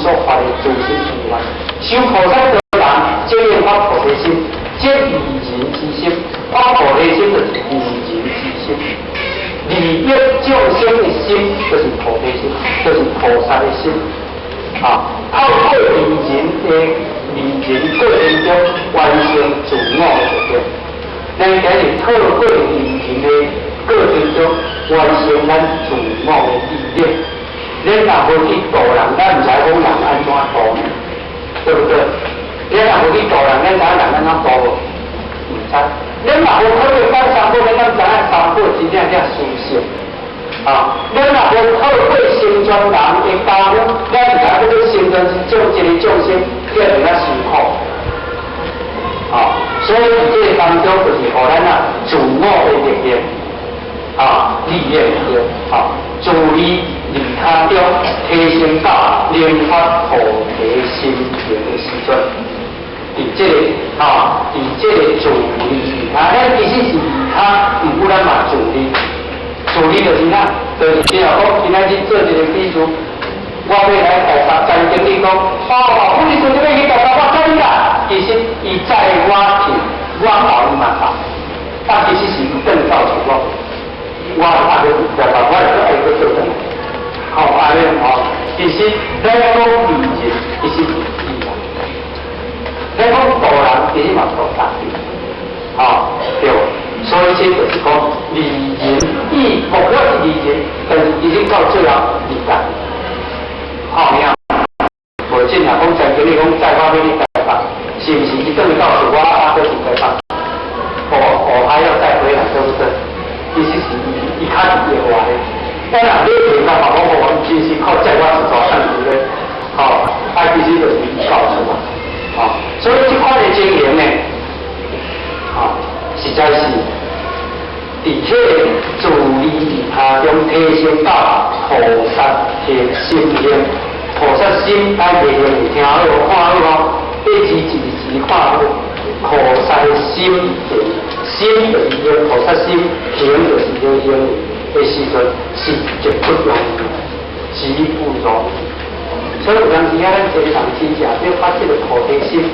所發的諸心相願。修菩薩道人，這樣發菩提心，這利人之心，發菩提心就是利人之心，利益眾生的心就是菩提心，就是菩薩的心。啊，透過利人的利人過程中完成自我的目標。咱今日透過利人的過程中完成咱自我的意願。咱若無去度人，咱毋知講人按怎度，對不對？咱若無去度人，咱知影人按怎度無？毋知。咱若無考慮講三寶，咱敢知影三寶真正正殊勝？啊！咱若無透過成全人的功夫，咱毋知影欲成全一種一个眾生，叫做遐辛苦。啊！所以佇這个當中，就是予咱啊自我的力量，啊，利益力量，啊，自利利他中提升到能發菩提心行的時陣，佇這个啊，佇這个自利利他，咱其實是利他，毋過咱嘛自利。自利就是啥？就是比如講，今仔日做一個比喻，我欲來台北，陳經理講，哦，傅律師你欲去台北，我載你啦。其實伊載我去，我到伊嘛到，但其實是伊轉到厝我，我啊個台北，我會愛閣倒轉來。好，按呢吼，其實咱講利人，其實是利人；咱講度人，其實嘛度家己。吼，對。所以這就是講利人，伊目標是利人，但是其實到最後利家。好，你啊，無真若講陳經理講載我欲去台北，是毋是？伊轉到厝我啊，閣去台北，我還要再回來，對不對？其實是伊伊較是意外的。咱若買電啊，嘛講無，其實靠載我一逝轉去咧，吼，啊，其實就是伊到厝嘛，吼，所以這款的經營呢，吼，實在是佇彼个自利利他中提升到菩薩的心行，菩薩心愛會用聽好看好哦，一字一字看好，菩薩的心行，心就是用菩薩心，行就是用行的時陣是極不容易，極不容易。所以有當時啊，咱經常真正欲發這个菩提心。